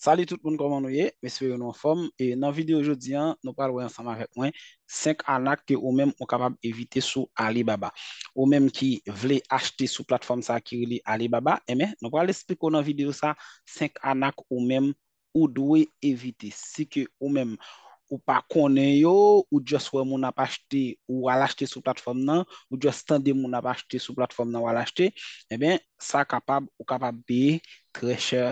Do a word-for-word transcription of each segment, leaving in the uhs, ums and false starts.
Salut tout moun, kòman nou ye? M espere nou anfòm. E nan videyo jodi a, nou pral wè ansanm avèk mwen senk anak ke ou menm ou kapab evite sou Alibaba. Ou menm ki vle achte sou platfòm sa ki rele Alibaba, enben, nou pral esplike w nan videyo sa senk anak ou menm ou dwe evite. Si ke ou menm ou pa konnen yo, ou just wè moun ap achte, ou al achte sou platfòm nan, ou just tande moun ap achte sou platfòm nan, ou al achte, enben, sa kapab, ou kapab peye trè chè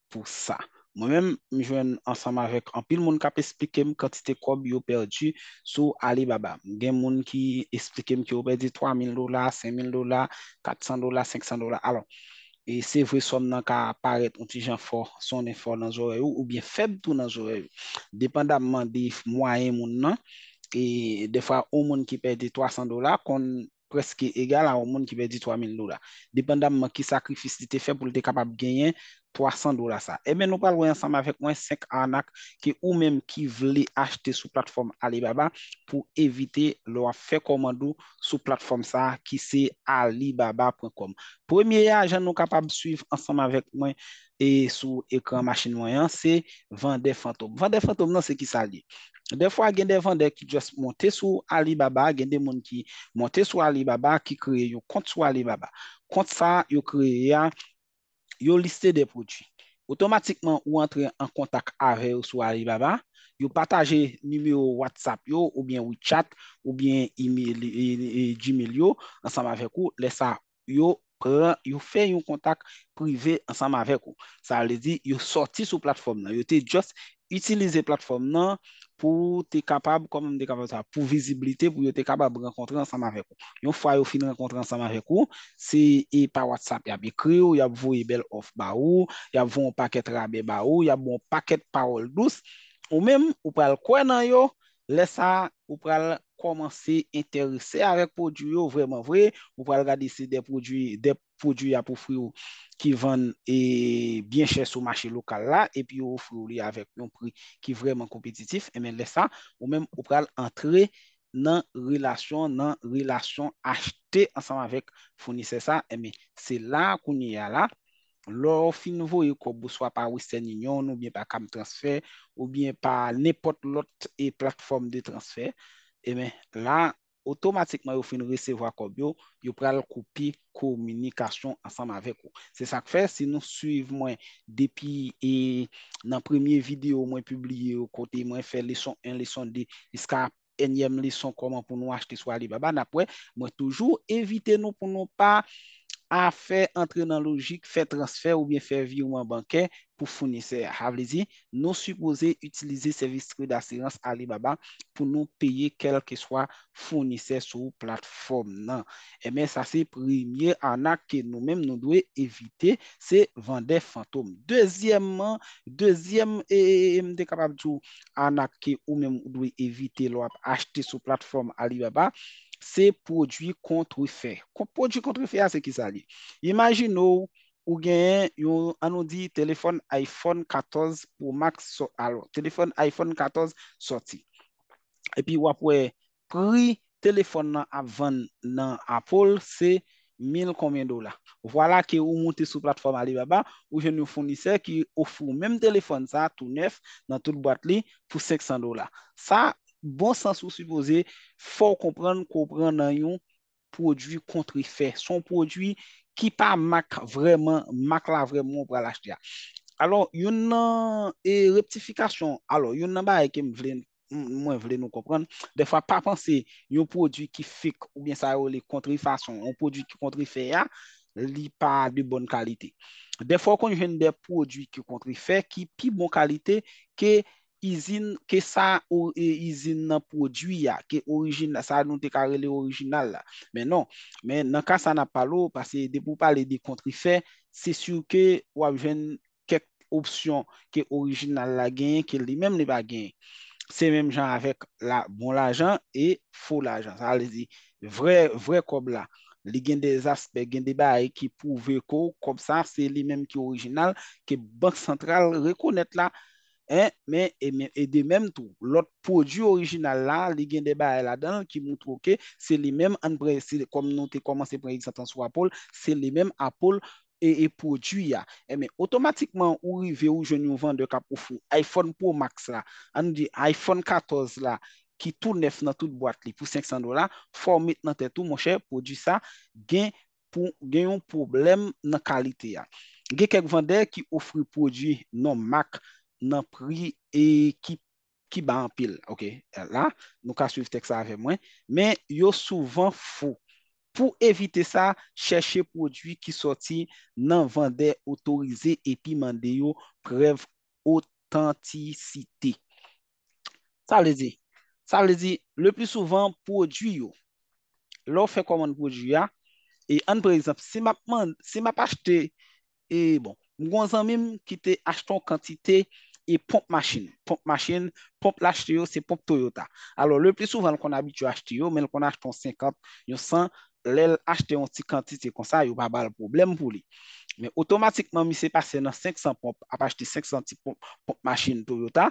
pou sa. Mwen menm, m jwenn ansanm avèk anpil moun k ap esplike m kantite kòb yo pèdi sou Alibaba. Gen moun ki esplike m ke yo pèdi twa mil dola, senk mil dola, kat san dola, senk san dola. Alò, e se vre sòm nan ka parèt yon ti jan fò, sonnen fò nan zòrèy ou, oubyen fèb tou nan zòrèy ou. Depandamman de mwayen moun nan, e defwa, yon moun ki pèdi twa san dola konn prèske egal a yon moun ki pèdi twa mil dola. Depandamman ki sakrifis li te fè pou l te kapab genyen twa san dola sa. Ebyen, nou pral wè ansanm avèk mwen senk anak ke ou menm ki vle achte sou platfòm Alibaba pou evite lè w ap fè kòmand ou sou platfòm sa ki se alibaba pwen kòm. Premye a, jan nou kapab swiv ansanm avèk mwen e sou ekran machin mwen an, se vandè fantom. Vandè fantom nan, se ki sa l ye? Dèfwa, gen de vandè ki just monte sou Alibaba, gen de moun ki monte sou Alibaba, ki kreye yon kont sou Alibaba. Kont sa yo kreye a, yo liste de pwodui. Otomatikman, ou antre an kontak avè yo sou Alibaba, yo pataje nimewo WhatsApp yo, oubyen WeChat, oubyen email, e, e, Gmail yo, ansanm avèk ou. Lè sa, yo pran, yo fè yon kontak prive ansanm avèk ou. Sa vle di, yo sòti sou platfòm nan. Yo te just itilize platfòm nan pou te kapab, kòman m te kapab sa, pou viziblite, pou yo te kapab rankontre ansanm avèk ou. Yon fwa yo fin rankontre ansanm avèk ou, se e pa WhatsApp y ap ekri w, y ap voye bèl òf ba ou, y ap voye yon pakèt rabè ba ou, y ap voye yon pakèt pawòl dous. Ou menm, ou pral kwè nan yo, lè sa, ou pral kòmanse enterese avèk pwodui yo vrèman vre, ou pral gade se de pwodui, de pwodui y ap ofri w ki vann e byen chè sou mache lokal la, epi yo ofri w li avèk yon pri ki vrèman konpetitif, enben lè sa, ou menm ou pral antre nan relasyon, nan relasyon achte ansanm avèk founisè sa, enben se la kounye a la, lè w fin voye kòb ou swa pa Western Union oubyen pa Cam Transfer oubyen pa nenpòt lòt e platfòm de transfè, enben la, otomatikman yo fin resevwa kòb yo, yo pral koupe kominikasyon ansanm avèk ou. Se sa k fè, si nou swiv mwen depi e nan premye videyo mwen pibliye yo, kote mwen fè leson en, leson de, jiska ènyèm leson kòman pou nou achte sou Alibaba, n ap wè, mwen toujou envite nou pou nou pa a fè antre nan lojik, fè transfè oubyen fè virman bankè pou founisè a. Sa vle di, nou sipoze itilize sèvis trade asirans Alibaba pou nou peye kèlkeswa founisè sou platfòm nan. Enben, sa se premye anak ke nou menm nou dwe evite, se vandè fantom. Dezyèmman, dezyèm, e, e, e, m te kapab di w, anak ke ou menm ou dwe evite lè w ap achte sou platfòm Alibaba, se pwodui kontrefè. Kon-, pwodui kontrefè a, se ki sa l ye? Imajine w, ou genyen yon, an nou di, telefòn iPhone katòz Pro Max sò-, alò, telefòn iPhone katòz sòti. Epi w ap wè pri telefòn nan ap vann nan Apple, se mil konbyen dola. Vwala ke ou moute sou platfòm Alibaba, ou jwenn yon founisè ki ofri w menm telefòn sa, tou nèf, nan tout bwat li, pou senk san dola. Sa, bon sans ou sipoze fè w konprann ke w pran nan yon pwodui kontrefè. Se yon pwodui ki pa mak vrèman, mak la vrèman ou pral achte a. Alò, youn nan, e, reptifikasyon, alò, youn nan bagay ke m vle, m, mwen vle nou konprann, dèfwa pa panse yon pwodui ki fake oubyen sa yo rele kontrefason, yon pwodui ki kontrefè a, li pa de bòn kalite. Dèfwa ou konn jwenn de pwodui ki kontrefè ki pi bon kalite ke izin, ke sa o-, e, izin nan pwodui a, ke orijin-, sa nou te ka rele orijinal la. Men non, men nan ka sa n ap pale w, paske depi w pale de kontrefè, se si ke w ap jwenn kèk opsyon ke orijinal la genyen, ke li menm li pa genyen. Se menm jan avèk la, bon lajan e fo lajan. Sa vle di, vrè, vrè kòb la, li gen de zaspè, gen de bagay ki pwouve ke kòb sa, se li menm ki orijinal, ke Bank Santral rekonèt la, en, men, e, men, e de menm tou, lòt pwodui orijinal la, li gen de bagay ladan l ki montre w ke se li menm, ann pran, se, kòm nou te kòmanse pran egzanp lan sou Apple, se li menm Apple e, e pwodui a, enben, otomatikman ou rive ou jwenn yon vandè k ap ofri w iPhone Pro Max la, ann di iPhone katòz la, ki tou nèf nan tout bwat li pou senk san dola, fò w met nan tèt ou, monchè, pwodui sa gen pou gen yon pwoblèm nan kalite a. Gen kèk vandè ki ofri pwodui non mak nan pri e ki ki ba anpil. Ok, la, nou ka swiv tèks la avè mwen, men yo souvan fo. Pou evite sa, chèche pwodui ki sòti nan vandè otorize epi mande yo prèv otantisite. Sa vle di, sa vle di, le pli souvan, pwodui yo, lè w fè kòmann pwodui a, e ann pran egzanp, si m ap, si m ap achte e bon, m gon zanmi m ki te achte yon kantite e ponp machin. Ponp machin, ponp l achte yo, se ponp Toyota. Alò, le pli souvan, l konn abitye achte yo, men l konn achte yon senkant, yon san, lè l achte yon ti kantite konsa, yo pa ba l pwoblèm pou li. Men otomatikman, misye pase nan senk san ponp, ap achte senk san ti ponp, ponp machin Toyota,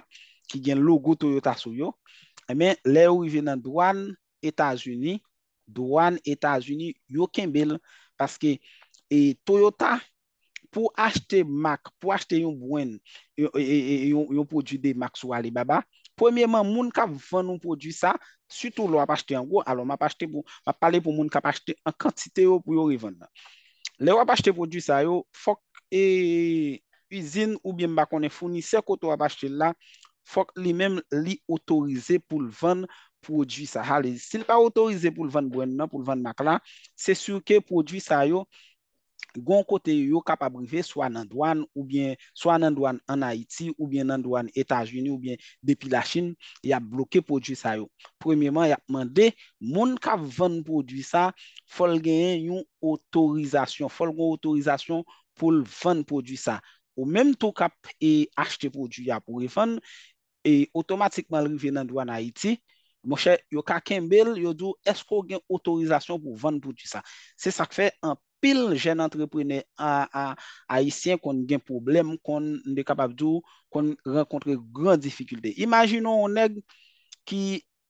ki gen logo Toyota sou yo. Enben, lè yo rive nan dwàn Etazini, dwàn Etazini, yo kenbe l, paske e, Toyota, pou achte mak, pou achte yon brand, yon, yon, yon pwodui de mak sou Alibaba, premyeman, moun k ap vann yon pwodui sa, sitou lè w ap achte an gwo, alò m ap achte pou, m ap pale pou moun k ap achte an kantite yo pou yo revann nan. Lè w ap achte pwodui sa yo, fòk e, izin oubyen m pa konnen founisè kote w ap achte l la, fòk li menm li otorize pou l vann pwodui sa. Sa vle di, si l pa otorize pou l vann brand nan, pou l vann mak la, se si ke pwodui sa yo, gon kote yo kapab rive, swa nan dwàn, oubyen swa nan dwàn ann Ayiti, oubyen nan dwàn Etazini, oubyen depi Lachin, y ap bloke pwodui sa yo. Premyeman, y ap mande moun k ap vann pwodui sa, fò l genyen yon otorizasyon, fò l gen otorizasyon pou l vann pwodui sa. Ou menm tou k ap e, achte pwodui a pou revann, e otomatikman l rive nan dwàn Ayiti, monchè, yo ka kenbe l, yo di w, èske w gen otorizasyon pou vann pwodui sa? Se sa k fè anpil jèn antreprenè a, a, ayisyen konn gen pwoblèm, konn, m te kapab di w, konn rankontre gran difikilte. Imajine w yon nèg ki,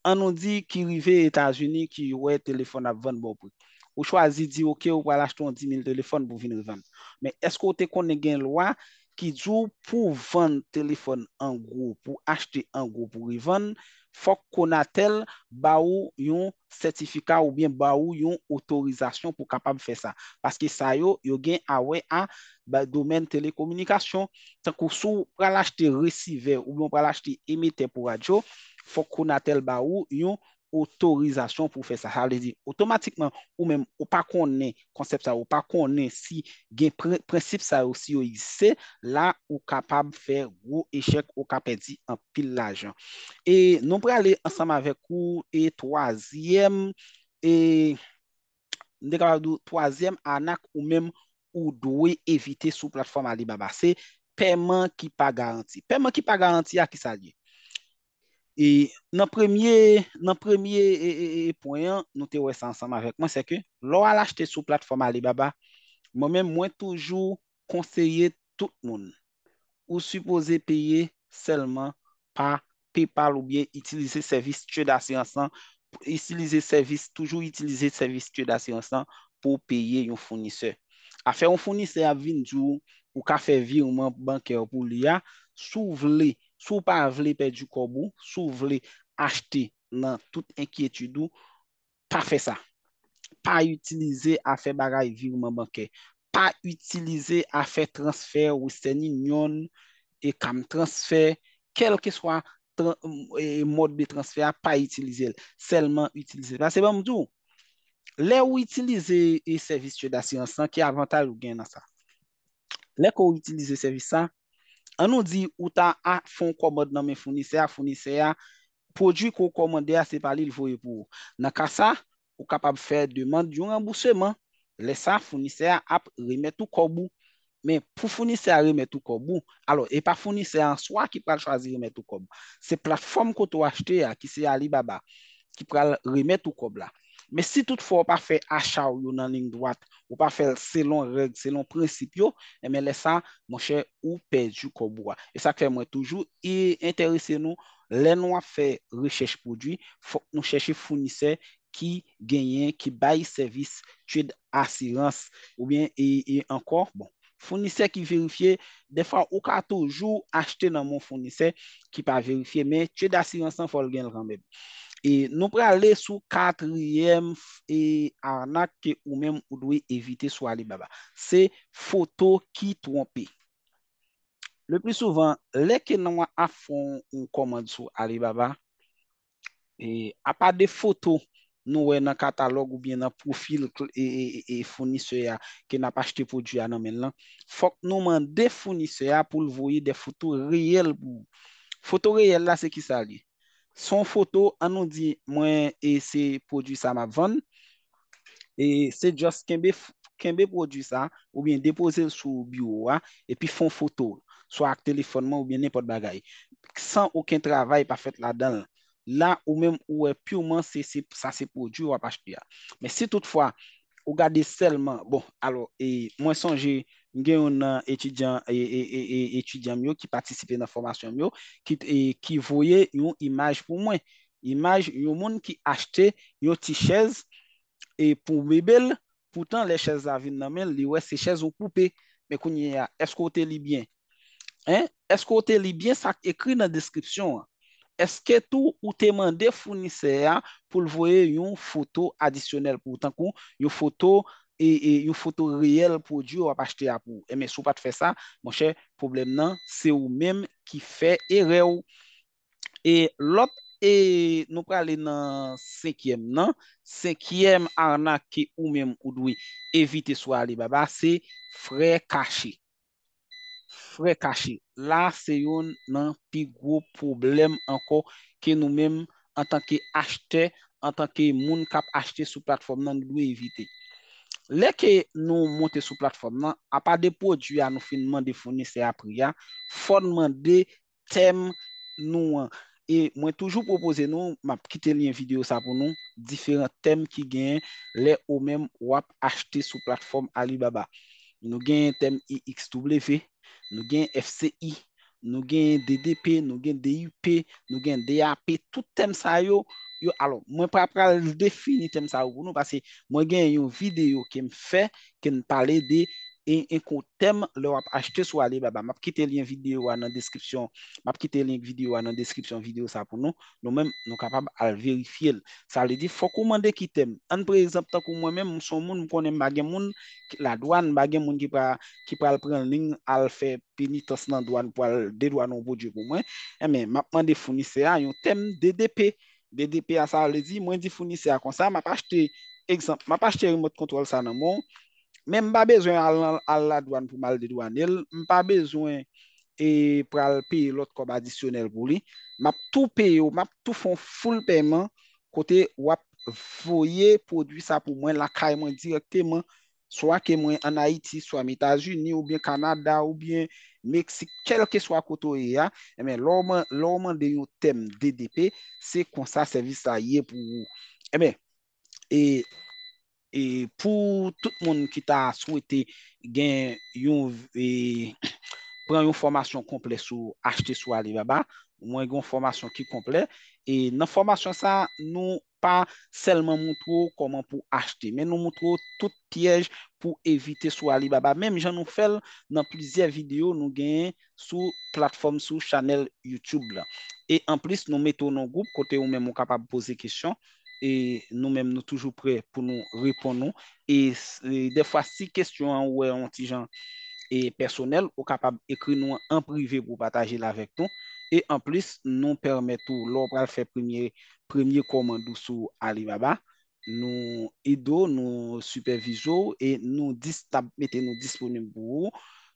ann nou di, ki rive Etazini, ki wè telefòn ap vann bon pri. Ou chwazi di, oke, ou pral achte yon di mil telefòn pou vin revann. Men èske w te konnen gen lwa ki di w pou vann telefòn an gwo, pou achte an gwo, pou revann, fòk Conatel ba ou yon sètifika oubyen ba ou yon otorizasyon pou kapab fè sa. Paske sa yo, yo gen a wè a ba, domèn telekominikasyon. Tankou si w pral achte resivè oubyen w pral achte emetè pou radyo, fòk Conatel ba ou yon otorizasyon pou fè sa. Sa vle di, otomatikman, ou menm, ou pa konnen konsèp sa, ou pa konnen si gen pre-, prensip sa yo, si yo egziste, la, ou kapab fè gwo echèk, ou ka pèdi anpil lajan. E nou prale ansanm avèk ou, e twazyèm, e m te kapab di w, twazyèm anak ou menm ou dwe evite sou platfòm Alibaba, se pèman ki pa garanti. Pèman ki pa garanti a, ki sa l ye? E nan premye, nan premye e, e, e, pwen an, nou te wè sa ansanm avèk mwen, se ke lè w al achte sou platfòm Alibaba, mwen menm, mwen toujou konseye tout moun, ou sipoze peye sèlman pa PayPal oubyen itilize sèvis Trade Assurance lan, itilize sèvis, toujou itilize sèvis Trade Assurance lan pou w peye yon founisè. Afè yon founisè ap vin di w, ou ka fè virman bankè pou li a, si w vle, si w pa vle pèdi kòb ou, si w vle achte nan tout enkyetid ou, pa fè sa. Pa itilize afè bagay virman bankè. Pa itilize afè transfè Western Union e Cam Transfer, kèlkeswa tran-, e, mòd de transfè a, pa itilize l. Sèlman itilize. Paske ban m di w, lè ou itilize e sèvis Trade Assurance lan, ki avantaj ou gen nan sa? Lè ke w itilize sèvis sa, ann nou di ou ta a fè yon kòmand nan men founisè a, founisè a, pwodui ke w kòmande a, se pa li l voye pou ou. Nan ka sa, ou kapab fè demann yon ranbousman. Lè sa, founisè a ap remèt ou kòb ou. Men pou founisè a remèt ou kòb ou, alò, e pa founisè a an swa ki pral chwazi remèt ou kòb. Se platfòm kote w achte a, ki se Alibaba, ki pral remèt ou kòb la. Men si toutfwa w pa fè acha w yo nan liy dwat, ou pa fè l selon règ, selon prensip yo, enben lè sa, monchè, ou pèdi kòb ou a. E sa k fè mwen toujou e enterese nou, lè nou ap fè rechèch pwodui, fòk nou chèche founisè ki genyen, ki bay sèvis trade asirans, oubyen e, e ankò, bon, founisè ki verifye, dèfwa ou ka toujou achte nan men yon founisè ki pa verifye, men trade asirans lan fò l gen l kanmenm. E nou prale sou katriyèm e anak ke ou menm ou dwe evite sou Alibaba. Se foto ki twonpe. Le pli souvan, lè ke nou ap fè yon kòmand sou Alibaba, e apa de foto nou wè nan katalòg oubyen nan pwofil e, e, e, e founisè a ke n ap achte pwodui a nan men l lan, fòk nou mande founisè a pou l voye de foto reyèl pou ou. Foto reyèl la, se ki sa l ye? Se yon foto, an nou di, mwen, e se pwodui sa m ap vann, e se just kenbe, kenbe pwodui sa, oubyen depoze l sou biwo a, epi fè yon foto, swa ak telefòn mwen oubyen nenpòt bagay, san okenn travay pa fèt ladan l. La, ou menm, ou wè piman se, se, sa se pwodui w ap achte a. Men si toutfwa, ou gade sèlman, bon, alò, e mwen sonje, m gen youn nan etidyan, e, e, e, e, etidyan m yo ki patisipe nan fòmasyon m yo, ki, e, ki voye yon imaj pou mwen. Imaj yon moun ki achte yon ti chèz e pou mebe l, poutan lè chèz la vin nan men l, li wè se chèz yon koupe. Men kounye a, èske w te li byen? Hein? Èske w te li byen sa k ekri nan deskripsyon an? Èske tou ou te mande founisè a pou l voye yon foto adisyonèl pou ou, tankou yon foto e, e yon foto reyèl pwodui w ap achte a pou ou? Enben, si w pa t fè sa, monchè, pwoblèm nan, se ou menm ki fè erè w. E lòt, e nou prale nan senkyèm nan. Senkyèm anak ke ou menm ou dwe evite sou Alibaba, se frè kache. Frè kache. La, se youn nan pi gwo pwoblèm ankò ke nou menm, antanke achtè, antanke moun k ap achte sou platfòm nan, nou dwe evite. Lè ke nou monte sou platfòm nan, apa de pwodui a nou fin mande founisè a pri a, fò n mande tèm nou an. E mwen toujou pwopoze nou, m ap kite lyen videyo sa pou nou, diferan tèm ki genyen lè ou menm w ap achte sou platfòm Alibaba. Nou genyen tèm I X W, nou genyen F C I, nou genyen D D P, nou gen D U P, nou gen D A P, tout tèm sa yo, yo, alò, mwen pa pral defini tèm sa yo pou nou, paske mwen gen yon videyo ke m fè, ke m pale de e, e kou tèm lè w ap achte sou Alibaba. M ap kite lyen videyo a nan deskripsyon. M ap kite lyen videyo a nan deskripsyon videyo sa pou nou. Nou menm, nou kapab al verifye l. Sa vle di, fòk ou mande ki tèm. Ann pran egzanp, tankou mwen menm, m se yon moun, m konnen m pa gen moun ki ladwàn, m pa gen moun ki pra-, ki pral pran liy al fè penitans nan dwàn pou al dedwane yon pwodui pou mwen. Enben, m ap mande founisè a yon tèm D D P. D D P a, sa vle di, mwen di founisè a konsa, m ap achte, egzanp, m ap achte remote control sa nan men w, men m pa bezwen al, al ladwàn pou m al dedwane l, m pa bezwen e pral peye lòt kòb adisyonèl pou li. M ap tou peye w, m ap tou fè yon full pèman kote w ap voye pwodui sa pou mwen lakay mwen dirèkteman, swa ke mwen ann Ayiti, swa m Etazini, oubyen Kanada, oubyen Meksik, kèlkeswa kote w ye a, enben, lè w man-, lè w mande yon tèm D D P, se konsa sèvis la ye pou ou. Enben, e, e pou tout moun ki ta swete gen yon, e, pran yon fòmasyon konplè sou achte sou Alibaba, mwen gen yon fòmasyon ki konplè. E nan fòmasyon sa, nou pa sèlman montre w kòman pou achte, men nou montre w tout pyèj pou evite sou Alibaba, menm jan nou fè l nan plizyè videyo nou genyen sou platfòm, sou chanèl YouTube la. E anplis, nou mete w nan gwoup kote ou menm ou kapab poze kesyon, e nou menm nou toujou prè pou nou reponn ou. E, e dèfwa, si kesyon an ou wè yon ti jan e pèsonèl, ou kapab ekri nou an prive pou pataje l avèk nou. E anplis, nou pèmèt ou, lè w pral fè premye, premye kòmand ou sou Alibaba, nou ede w, nou sipèvize w e nou dis-, n ap mete nou disponib pou ou,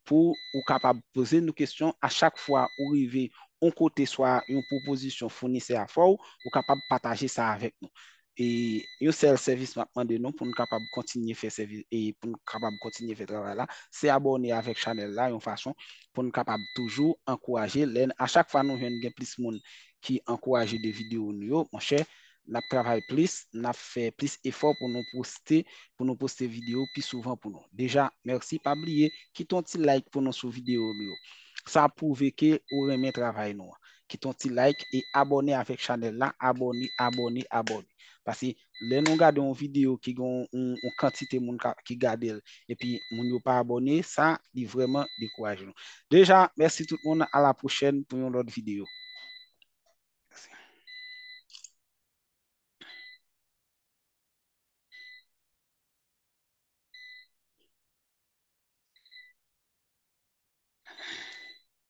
pou ou kapab poze nou kesyon a chak fwa ou rive yon kote, swa yon pwopozisyon founisè a fè w, ou kapab pataje sa avèk nou. E yon sèl sèvis m ap mande nou pou n kapab kontinye fè sèvis, e pou n kapab kontinye fè travay la, se abòne avèk chanèl la yon fason pou n kapab toujou ankouraje. Lè n, a chak fwa nou jwenn gen plis moun ki ankouraje de videyo nou yo, monchè, n ap travay plis, n ap fè plis efò pou nou poste, pou nou poste videyo pi souvan pou nou. Deja, mèsi, pa bliye, kite yon ti like pou nou sou videyo nou yo. Sa ap pwouve ke ou renmen travay nou an. kite yon ti like e abòne avèk chanèl la, abòne, abòne, abòne. Paske lè nou gade yon videyo ki gen yon, yon kantite moun ki gade l, epi moun yo pa abòne, sa, li vrèman dekouraje nou. Deja, mèsi tout moun, a la pwochèn pou yon lòt videyo.